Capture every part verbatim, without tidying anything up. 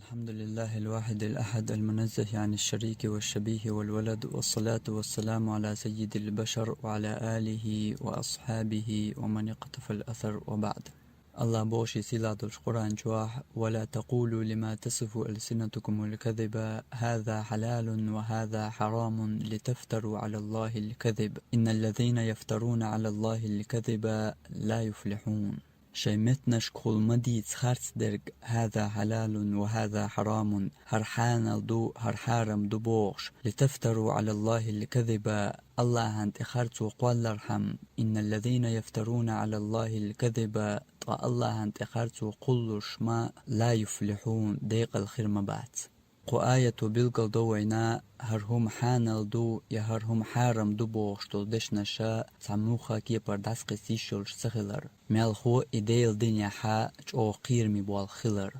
الحمد لله الواحد الأحد المنزه عن الشريك والشبيه والولد، والصلاة والسلام على سيد البشر وعلى آله وأصحابه ومن اقتفى الأثر، وبعد. الله بوشي سيلاد القرآن جواح: ولا تقولوا لما تصف ألسنتكم الكذب هذا حلال وهذا حرام لتفتروا على الله الكذب إن الذين يفترون على الله الكذب لا يفلحون. Шай меттанашкахула ма дийца харцдерг: هذا حلال وهذا حرام, хӀара хьанал ду, хӀара хьарам ду бохуш, لتفتروا على الله الكذب, Аллахьан тӀе харцо кхоллархьама, إن الذين يفترون على الله الكذب, ткъа Аллахьан тӀе харцо кхуллуш ма, لا يفلحون, декъала хир ма бац. Кху аято билгалдо вайна, хӀара хӀума хьанал ду я хӀара хӀума хьарам ду бохуш долу дешнаша цхьа муха кепара дӀасакхиссийш йолуш ца хилар, мелхо и Делан динехьа чӀогӀа кхераме болх хилар.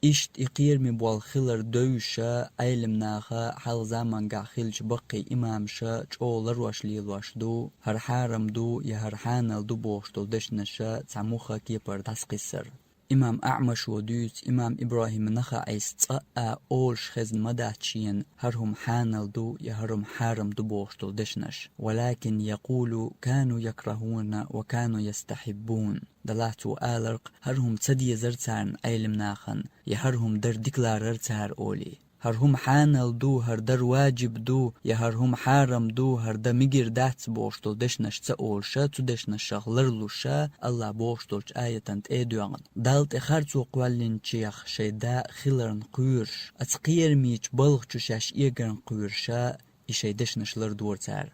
Иштта и кхераме болх хилар девзаша Ӏелимнаха хьалха замангахь хиллачу баккхий имамаша чӀогӀа ларош лелош ду, хӀара хьарам ду я хӀара хьанал ду бохуш долу дешнаша цхьа муха кепара дӀасакхиссар. Имам АӀмашо дуьйцу, имам ИбрахӀим Нахаъис цкъа а олуш хезна ма дац шена, хӀара хӀума хьанал ду я хӀара хӀума хьарам ду бохуш долу дешнаш. ولكن يقول كانوا يكرهون وكانوا يستحبون. Делахь цо аларх, хӀара хӀума ца дезара царна Ӏелимнахана, я хӀара хӀума дар дика ларара цара олий. ХӀара хӀума хьанал ду, хӀара дар ваджиб ду, я хӀара хӀума хьарам ду, хӀара дан мегар дац бохуш долу дешнаш ца олуша, цу дешнашах ларлуша, Аллахь бохуш долчу аятан тӀе а доьгӀна. Далла тӀе харцо кхоллинчех шайн да хиларна кхоьруш, оцу кхерамечу балха чу шаьш эгарна кхоьруша, и шайн дешнаш лардора цара.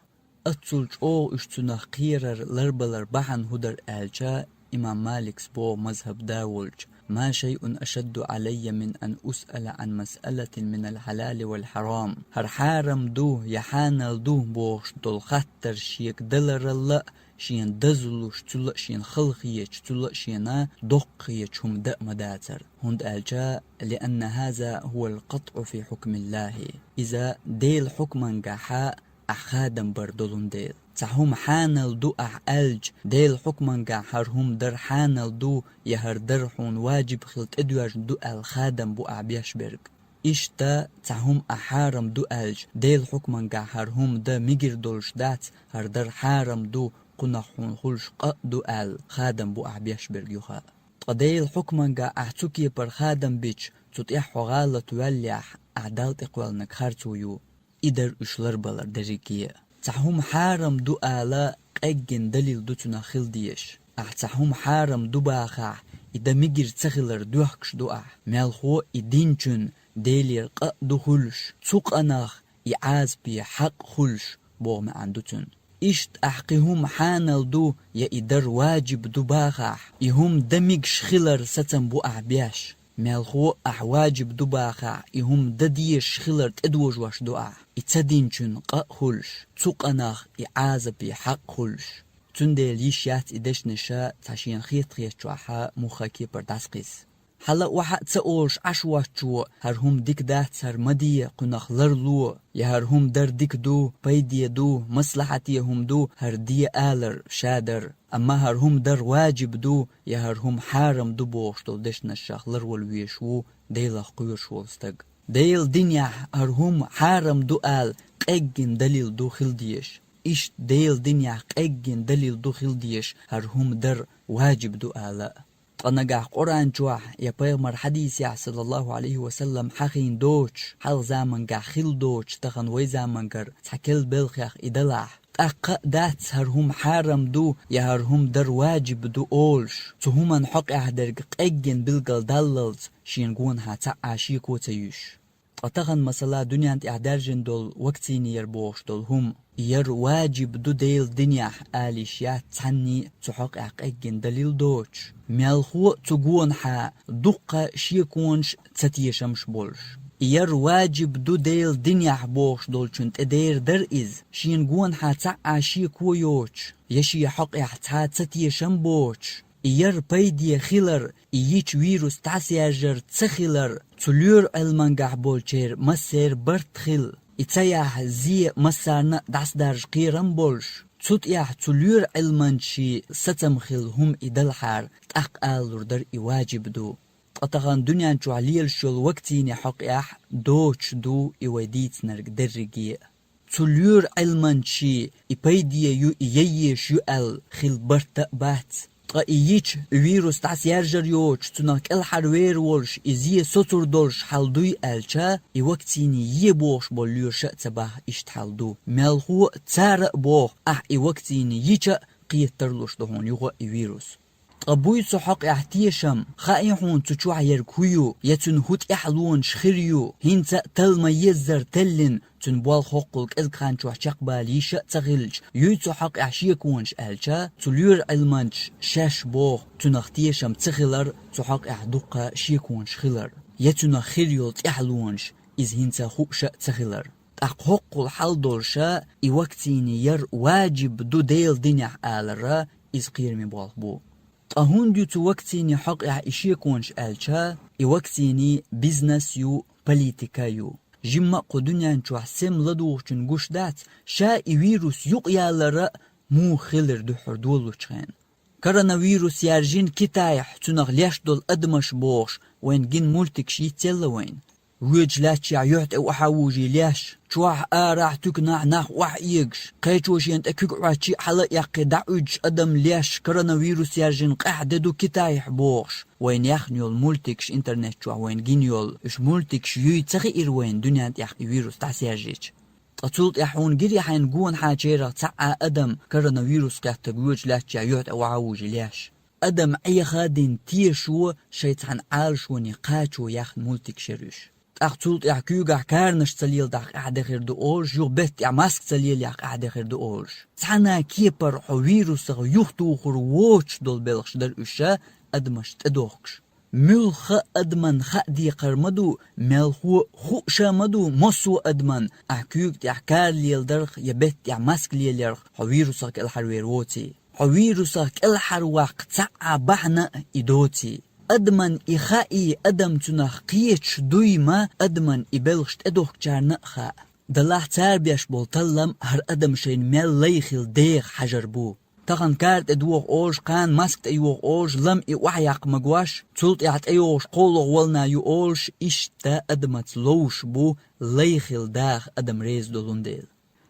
Аццул чӀогӀа уьш цунах кхерар ларбалар бахьана хӀун дара аьлча, имам Маликс боху, мазхӀаб да волчу: ما شيء أشد علي من أن أسأل عن مسألة من الحلال والحرام. ХӀара хьарам ду я хьанал ду бохуш долу хаттар шега даларалла а, шена дазлуш, цул а шена хала хеташ, цул а шена доккха хеташ хӀума дан а ма дацара. ХӀунда аьлча, لأن هذا هو القطع في حكم الله. Иза Делан хьукмангахьа ахь хадам бар долун дела. Цхьа хӀума хьанал ду ахь аьлча, Делан хьукмангахь хӀара хӀума дар хьанал ду, я хӀара дар хьуна ваджиб хила тӀедоьжна ду аьлла хадам бу ахь беш берг. Иштта, цхьа хӀума ахь хьарам ду аьлча, Делан хьукмангахь хӀара хӀума дан мегар долуш дац, хӀара дар хьарам ду, кхунах хьуна хуьлуш къа а ду аьлла хадам бу ахь беш берг юха. Ткъа Делан хьукмангахь ахь цу кепара хадам бича, цу тӀехь хьо гӀалат ваьллехь, ахь Далла тӀе кхоьллинарг харцо ю. И дара уьш ларбалар дерриге а. Цхьа хӀума хьарам ду ала къеггина далил ду цунах хила дезаш. Ахь цхьа хӀума хьарам ду бахахь, и дан мегар ца хилар доьхкуш ду ахь. Мелхо и динчун Делера къа а ду хуьлуш, цу къанах и Ӏазапе хьакъ хуьлуш, боху маьӀна ду цуьнан. Иштта ахь кхин хӀума хьанал ду я и дар ваджиб ду бахахь, и хӀума дан мегаш хилар сацам бу ахь беш. Мелхо ахь ваджиб ду бахахь, и хӀума дан дезаш хилар тӀедожош ду ахь, и ца динчун къа а хуьлуш, цу къанах и Ӏазапе хьакъ хуьлуш. Цундела йиш яц и дешнаша цхьа шена хета-хетачохьа муха кепара дӀасакхисса. Хьала а охьа а ца олуш Ӏаш воцчо, хӀара хӀума дика дац, хӀара ма де, кхунах ларло, я хӀара хӀума дар дика ду, пайде ду, маслахьате хӀума ду, хӀара де алар ша дара. Амма хӀара хӀума дар ваджиб ду, я хӀара хӀума хьарам ду бохуш долу дешнашах ларвала везаш ву Делах кхоьруш волу стаг. Делан динехь хӀара хӀума хьарам ду ала къеггина далил ду хила дезаш. Иштта Делан динехь къеггина далил ду хила дезаш хӀара хӀума дар ваджиб ду ала а. Ткъа нагахь Къуръан чохь я пайхамар хьадисехь, саллаллаху алейхи ва саллам, хьахийна доцуш, хьалха замангахь хилла доцуш, тахана вай замангара цхьа кел белхех и далахь, тӀаккха а дац хӀара хӀума хьарам ду я хӀара хӀума дар ваджиб ду олуш, цу хӀуманна хьокъехь дерг къеггина билгалдаллалц шена гонахьа цхьа а шеко ца юьйш. Ткъа тахана, масала, дуьнен тӀехь даьржина долу вакцинер бохуш долу хӀума, яр ваджиб ду Делан динехь ала йиш яц цхьанний а цу хьокъехь къеггина далил доцуш. Мелхо а цу гонахьа дуккха шеконаш а, ца тешамаш а болуш. Яр ваджиб ду Делан динехь бохуш долчун тӀе дера дара иза, шена гонахьа цхьа а шеко йоцуш, я шен хьокъехь цхьа а ца тешам боцуш. И яр пайде хилар, и йича вирус дӀасаяржар ца хилар, цу лоьру Ӏилмангахь болчеран массеран барт хила, и ца яхь зе массарна а дӀасадаржа кхерам болуш, цу тӀехь цу лоьру Ӏилманчийн сацам хилла хӀума и далахьара, тӀаккха алалур дара и ваджиб ду. Ткъа тахан дуьнен чохь лелаш йолу вакцине хьокъехь доцуш ду и вай дийцинарг дерриге а. Цу лоьру Ӏилманчийн и пайде ю, и яйеш ю аьлла хила барт а бац. Ткъа и йича, и вирус дӀасаяржар йоцуш, цунах кӀелхьарвер волуш, и зе соцур долуш хьал дуй аьлча, и вакцине е бохуш болу лоьраша а ца боху иштта хьал ду. Мелхо а цара а боху, ахь и вакцине йича а кхета тарлуш ду хьуна юха а и вирус. Ткъа буй цу хьокъехь тешам, хаьий хьуна цу чохь ерг хӀун ю, я цуьнан хӀун тӀаьхьалонаш хир ю, хӀинца а талла ма-еззара теллина, цуьнан болх хӀоккхул кӀезиг хан чохь чекхбала йиш а ца хилча, юй цу хьокъехь шеконаш аьлча, цу лоьру Ӏилманчаша шаьш боху, цуьнах тешам ца хилар, цу хьокъехь дуккха шеконаш хилар, я цуьнах хир йолу тӀаьхьалонаш, иза хӀинца хууш а ца хилар. ТӀаккха хӀоккхул хьал долуша и вакцине яр ваджиб ду Делан динехь алара, иза кхераме болх бу. Ткъа хӀунда ю цу вакцине хьокъехь и шеконаш аьлча, и вакцине бизнес ю, политика ю. Жимма а кху дуьнен чохь сема ладугӀучун гуш дац, ша и вирус юкъаялара а муха хилира дуьххьара долалучу хенахь. Коронавирус яьржина Китайхь, цунах леш долу адамаш бохуш, вайна гина мультикаш йицъелла вайна. Воьдуш лаьттачохь юьхь тӀе охьа а вужий леш, чохь, арахь, туьканахь нах охьаэгаш, кхечо шена тӀе куьг Ӏоьттича а хьала а эккхий дӀаӀуьдуш адам леш, коронавирус яьржина къаьхьа де ду Китайхь бохуш, вайна яьхна йолу мультикаш интернет чохь вайна гина йолу, уьш мультикаш юй ца хиира вайна дуьнен тӀехь и вирус дӀасаяржича. Ткъа цул тӀаьхьа хьуна гирий хьайна гонахьа черах цхьа а адам коронавирус кхеттарг воьдуш лаьттачохь юьхь тӀе охьа а вужий леш? Адам Ӏеха а дина тешо шайн цхьана Ӏалашоне кхачо яьхна мультикаш яра уьш. ТӀаккха цул тӀаьхьа куьйгахь каранаш ца леладахь къаьхьа де хир ду олуш, юха беттан тӀехь маск ца лелаяхь къаьхьа де хир ду олуш. Цхьана а кепара хьо вирусах юхатухур воцуш долу белхаш дара уьш, адамашна тӀедохкуш. Муьлхха а адаман хаа декхар ма ду, мелхо а хууш а ма ду массо а адаман, ахь куьйга тӀехь кара леладарх я беттан тӀехь маск лелаярх хьо вирусах кӀелхьарвер воций. Хьо вирусах кӀелхьарваккха цхьа а бахьана а и доций. Адаман и хаий, адам цунах кхеташ дуй ма, адаман и белхаш тӀедохкучарна а хаьа. Далахь цара беш болу таллам хӀара адам шайна мел лай хила деха хьажар бу. Тахана кара тӀе доху олуш, кхана маск тӀе йоху олуш, лам и охьаяккха магош, цул тӀаьхьа тӀейогӀуш кхоалгӀа волна ю олуш, иштта адамаца ловш бу лай хила даха адам реза долун дела.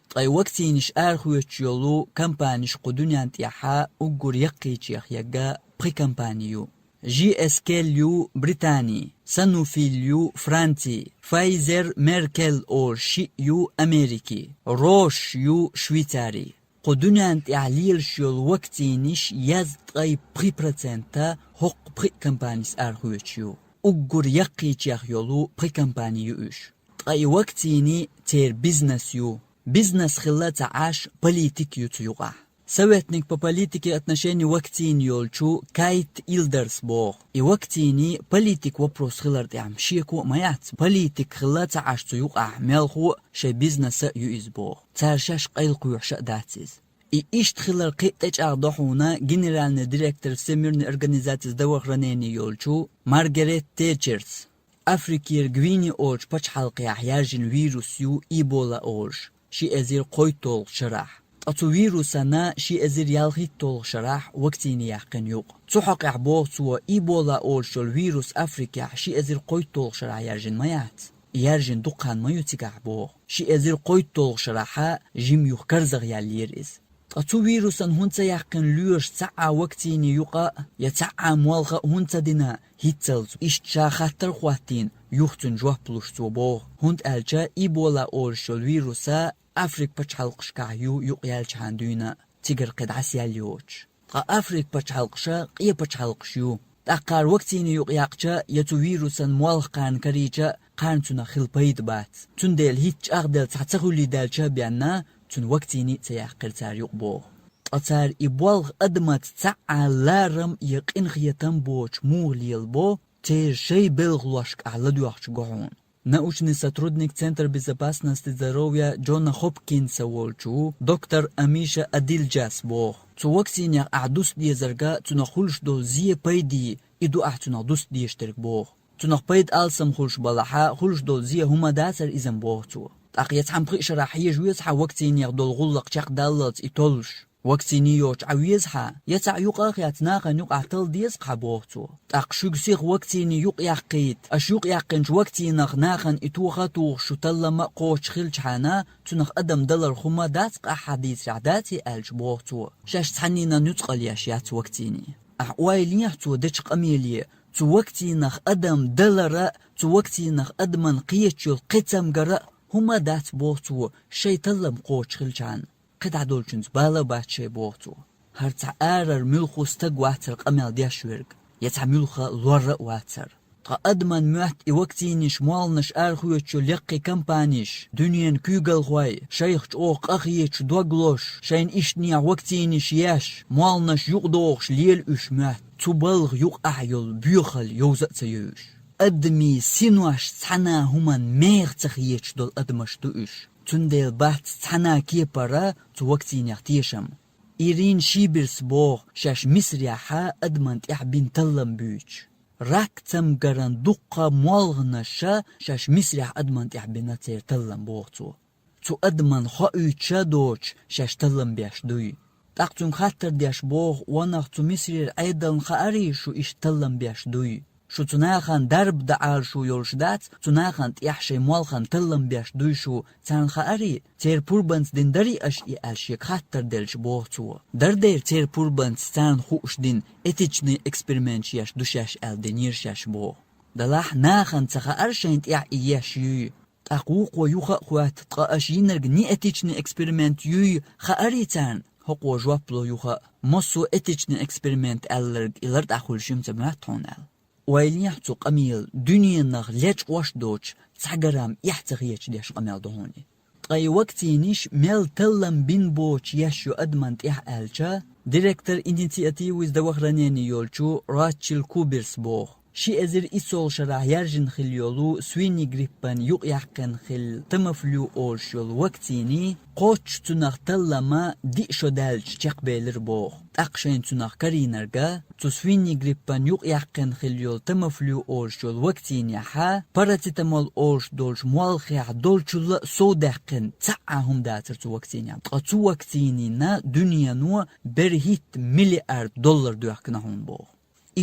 Ткъа и вакцинаш арахоьцуш йолу компаниш кху дуьнен тӀехьа уггар яккхийчех егга пхи компани ю. Жи Эс Кел ю Британи, Сануфил ю Франци, Файзер Меркел олуш шиъ ю Америки, Рош ю Швейцари. Кху дуьнен тӀехь лелаш йолу вакциниш язткъе пхи процента хӀокху пхи компанис арахоьцуш ю. Уггар яккхийчех йолу пхи компани ю уьш. Ткъа и вакцини церан бизнес ю. Бизнес хилла ца Ӏаш, политик ю цу юкъахь. Советник по политике отношений вакцини йолчу Кайт Илдерс боху: и вакцини политик вопрос хилар тӀехь шеко а ма яц. Политик хилла ца Ӏаш цу юкъахь, мелхо а шайн бизнес а ю иза боху. Цара шаьш къайлакхоьхьуш а дац иза. И иштта хилар кхин а тӀечӀагӀдо хьуна генеральный директор Всемирной организации здравоохранения йолчу Маргарет Тэтчерс. Африкера Гвини олучу пачхьалкхехь яьржина вирус ю Эбола олуш, ши эзар кхойтталгӀачу шарахь. Ткъа цу вирусана ши эзар ялхитталгӀачу шарахь вакцини яьккхина юкъа. Цу хьокъехь боху цо, Эбола олуш йолу вирус Африкехь ши эзар кхойтталгӀачу шарахь яьржина ма яц. Яьржина дукха хан ма ю цигахь боху. Ши эзар кхойтталгӀачу шарахьа жима юха карзахъяьллера иза. Ткъа цу вирусан хӀунда ца яьккхина лоьраша цхьа а вакцини юкъа а, я цхьа а молха а хӀунда ца дина, хӀинццалц иштта ша хаттар а хӀоттийна, юха цуьнан жоп луш цо боху, хӀунда аьлча Эбола олуш йолу вируса Африк пачхьалкхашкахь ю юкъаяьллачхьана дуьйна, цигара кхин дӀасаяьлла йоцуш. Ткъа Африк пачхьалкхаша къен пачхьалкхаш ю. ТӀаккха кхара вакцини юкъаяккхича, я цу вирусан молха кхарна карийча, кхарна цунах хила пайда бац. Цундела хӀинцца чӀагӀделла цхьа ца хуьлий даьлча а бен, цуьнан вакцини а ца яьккхира цара юкъа боху. Ткъа цара и болх адамаца цхьа а ларам я къинхетам боцуш муха лелабо, церан шайн белхалошкахь ладоьгӀча го хьуна. Научный сотрудник Центра безопасности здоровья Джона Хопкинса волчу доктор Амиша Адилджас боху: цу вакцинех ахь дуста дезарга, цунах хуьлуш долу зе, пайдий, и ду ахь цунах дуста дезаш дерг боху. Цунах пайда алсам хуьлуш балахьа, хуьлуш долу зе хӀума дацара иза-м боху цо. ТӀаккха я цхьана пхи шарахь хьежа веза хьан вакцинех долу гӀуллакх чекхдаллалц и толлуш. Вакцини йоцуш Ӏа веза хьа, я цхьаъ юкъа а хецна нахана юкъахь талла деза хьа, боху цо. ТӀаккха шуьга сиха вакцини юкъаяьккхийта, аша юкъаяьккхинчу вакцинах нахана и тоха а тухуш шу таллам а кхочуш хилчхьана, цунах адам далар хӀума дац, къаьхьа дийцарехь даций аьлча, боху цо, шаьш цхьанненан нуьцкъала еш яц вакцини. Ахь ойла ехьа цо дечу къамеле, цу вакцинах адам далар а, цу вакцинах адаман кхеташ йолу кхин цамгар а хӀума дац, боху цо, шайн таллам кхочуш хилчхьана. КхидӀа долчуьнца бала а бац шайн, боху цо. ХӀара цхьа арара муьлхха стаг вацара къамел деш верг, я цхьа муьлхха лор а вацара. Ткъа адаман моьтту и вакцинаш молханаш арахоьцучу лекхи компаниш, дуьненан куьйгалхой, шайх чӀогӀа къахеташ дог лозуш, шайна ишттанехь вакцинаш еш, молханаш юкъадохуш лела уьш моьтту. Цу балха юкъахь йолу боьхалла йовза а ца йо уьш. Адамийн синош цхьана а хӀуманна меха ца хеташ долу адамаш ду уьш. Цундела бац цхьана а кепара цу вакцинех тешам. Ирина Шиберс боху, шаьш Мисарехь адаман тӀехь бина таллам буьйцуш. Рак цамгаран дуккха молханаш шаьш Мисарехь адаман тӀехь бина церан таллам, боху цо. Цу адаман хоуьйтуш а доцуш, шаьш таллам беш дуй. ТӀаккха цуьнга хаттар деш боху, ванах цу Мисарера Ӏедална хаарий шу иштта таллам беш дуй? Шу цу нахана дарба дан Ӏалашо йолуш дац, цу нахана тӀехь шайн молханна таллам беш дуй шу, царна хаарий, церан пурбанца дина дарий аша и аьлла шега хаттар делча, боху цо. Дардера церан пурбанца царна хууш дина этичный эксперименташ еш ду шаьш аьлла динера шаьш, боху. Делахь нахана ца хаьара шайна тӀехь и еш юй. ТӀаккха вукхо юха а хоьтту, ткъа аша йинарг неэтичный эксперимент юй хаарий царна? ХӀокхо жоп ло юха а, массо а этичный эксперимент аьлларг и лартӀахь хуьлуш ю-м ца моьтту хьуна аьлла. Ойла ехьа цу къамела, дуьненах лечкъош а доцуш, цхьа грамм эхь ца хеташ деш къамел ду хьуна и. Ткъа и вакцинаш мел таллам бина боцуш еш ю адаман тӀехь аьлча, директор инициативы здравоохранения йолчу Рачел Куберс боху, ши эзар исс шарахь яьржина хилла йолу свиньи гриппан юкъаяьккхина хилла тамафлю олуш йолу вакцини кхоччуш цунах таллама диъ шо даьлча чекхбелира боху. ТӀаккха шайна цунах карийнарг а, цу свиньи гриппан юкъаяьккхина хилла йолу тамафлю олуш йолу вакцинехь а, парацетамол олуш долчу молхехь долчул а совдаьккхина цхьа а хӀума дацара цу вакцинехь. Ткъа цу вакцинина дуьнено берхӀитта миллиард доллар доьхкина хьуна боху.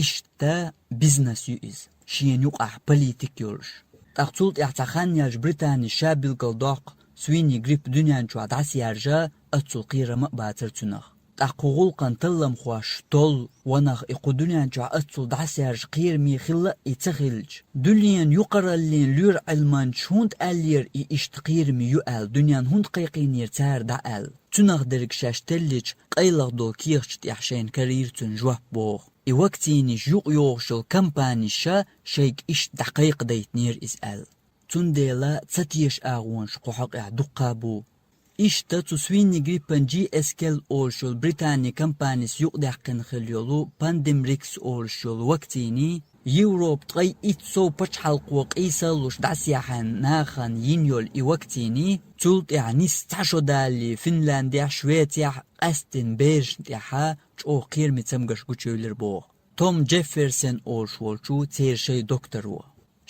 Иштта бизнес ю иза, шена юкъахь политик йолуш. ТӀаккха цул тӀаьхьа цхьа хан яьлча Британис ша билгалдоккху, свиньи грипп дуьнен чохь дӀасаяржа, оццул кхерам а бацара цунах. ТӀаккха кху гӀуллакхан талламхош толлу, ванах и кху дуьнен чохь оццул дӀасаяржа кхераме хилла а и ца хилча, дуьненан юкъараллин лоьра Ӏилманчаша хӀунда аьллера и иштта кхераме ю аьлла, дуьненна хӀунда кхайкхийнера цара дӀа аьлла? Цунах дерг шаьш теллича, къайлаха долу кехаташ тӀехь шайна карийра цуьнан жоп боху. И вакцинаш юкъайохуш йолу компаниша шайга иштта дӀакхайкхадайтинера иза аьлла. Цундела ца теша агӀонаш кху хьокъехь дуккха а бу. Иштта цу свиньи гриппан Джи Эс Кел олуш йолу Британи компанис юкъадаьккхина хилла йолу Пандемрикс олуш йолу вакцини Европа ткъе итт сов пачхьалкхо къийсалуш дӀасаяьхьна нахана йина йолу и вакцини, цул тӀаьхьа нийсса цхьа шо далале Финляндехь, Швецехь къаьсттина берашна тӀехьа чӀогӀа кхераме цамгарш гучуевлира боху Том Джефферсон олуш волчу церан шайн докторо.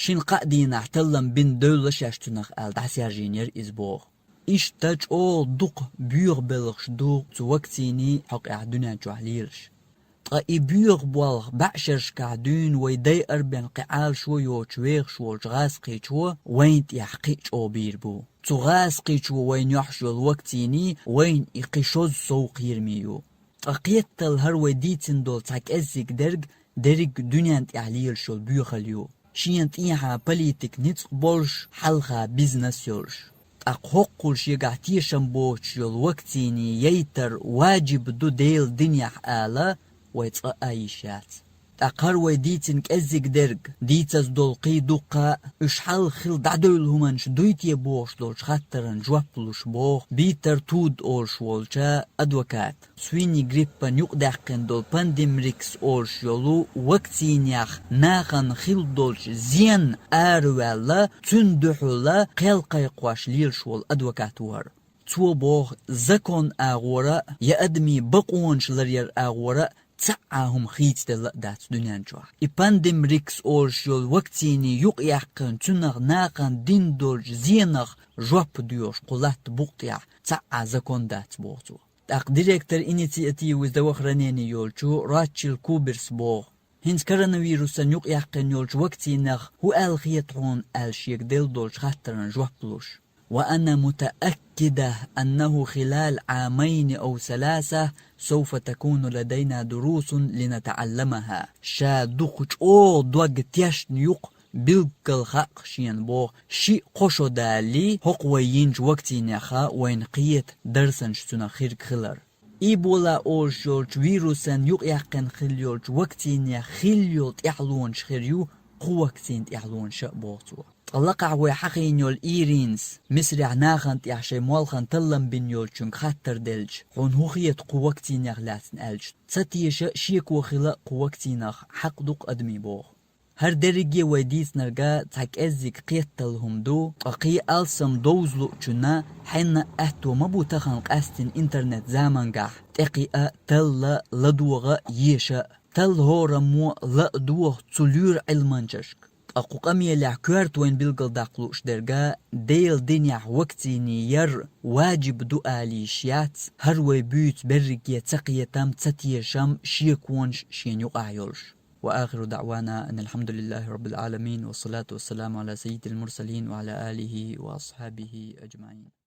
Шина-кхаа дийнахь таллам бина девлла шаьш цунах аьлла дӀасаяржийнера иза боху. Иштта чӀогӀа дукха боьха белхаш ду цу вакцини хьокъехь дуьнен чохь лелаш. Ткъа и боьха болх бӀешерашкахь дуьйна вай дай арбен кхин Ӏалашо йоцуш вехаш волчу гӀазкхичо вайна тӀехь кхин а чӀогӀа бийр бу. Цу гӀазкхичо вайна йохьуш йолу вакцини вайна и кхин шозза сов кхераме ю. Ткъа кхеттал хӀара вай дийцина долу цхьа кӀеззиг дерг дерриг дуьнен тӀехь лелаш йолу боьхалла ю. Шена тӀехьа политик ницкъ болуш, хьалха бизнес йолуш. ТӀаккха хӀоккхул шегахь тешам боцуш йолу вакцини яйтар ваджиб ду Делан динехь ала вай цкъа а йиш яц. ТӀаккха хӀара вай дийцина кӀеззиг дерг, дийцаза долу кхин дуккха а, уьш хьалха хилла дӀадевлла хӀуманаш дуй те бохуш долчу хаттаран жоп луш боху Битер Туд олуш волчу адвоката. Свиньи гриппан юкъадаьккхина долу Пандемрикс олуш йолу вакцинех нахана хилла долчу зенна араваьлла, цуьнан дуьхьал кхел кхайкхош лелаш волу адвокат вара. Цо боху, закон агӀора а, я адамийн бакъонаш ларъяр агӀора а цхьа а хӀума хийцаделла а дац дуьнен чохь. И Пандемрикс олуш йолу вакцини юкъаяьккхина, цунах нахана дина долчу зенах жоп доьхуш кху латта букъа тӀехь цхьа а закон дац, боху цо. ТӀаккха директор инициативы здравоохранения йолчу Рачел Куберс боху: «ХӀинца коронавирусан юкъаяьккхина йолчу вакцинех хӀун аьлла хета хьуна?» аьлла шега делла долчу хаттарна жоп луш. «وأنا متأكدة أنه خلال عامين أو ثلاثة سوف تكون لدينا دروس لنتعلمها». Ша дукха чӀогӀа дог тешна юкъа билггал хаьа шена боху, шиъ-кхо шо далале, хӀокху вай йинчу вакцинеха вайна кхета дарсанаш цунах хирг хилар. Эбола олуш йолчу вирусан юкъаяьккхина хилла йолчу вакцинех хилла йолу тӀаьхьалонаш хир ю кху вакцина тӀаьхьалонаша а, боху цо. Ткъа лакхахь вай хьахийна йолу Иринас, Мисрехь нахана тӀехь шайн молхана таллам бина йолчуьнга хаттар делча, хьуна хӀун хета кху вакцинех лаьцна аьлча, ца теша а, шеко хила а кху вакцинах хьакъ ду-кх адамийн боху. ХӀара дерриге а вай дийцинарг цхьа кӀеззиг кхетталла хӀума ду, ткъа кхин алсам довза луучунна хьенна а аьтто ма бу тахана къаьстина интернет-замангахь тӀекхиа а, талла а, ладогӀа а, еша а. Талла хӀораммо ла а доху цу лоьру Ӏилманчашка. Ткъа кху къамелехь коьрта вайна билгалдаккха лууш дерг, Делан динехь вакцине яр ваджиб ду ала йиш яц, хӀара вай буьйцу берриге цакхетам, цатешам, шеконаш шена юкъахь йолуш. وآخر دعوانا أن الحمد لله رب العالمين، والصلاة والسلام على سيد المرسلين وعلى آله وأصحابه أجمعين.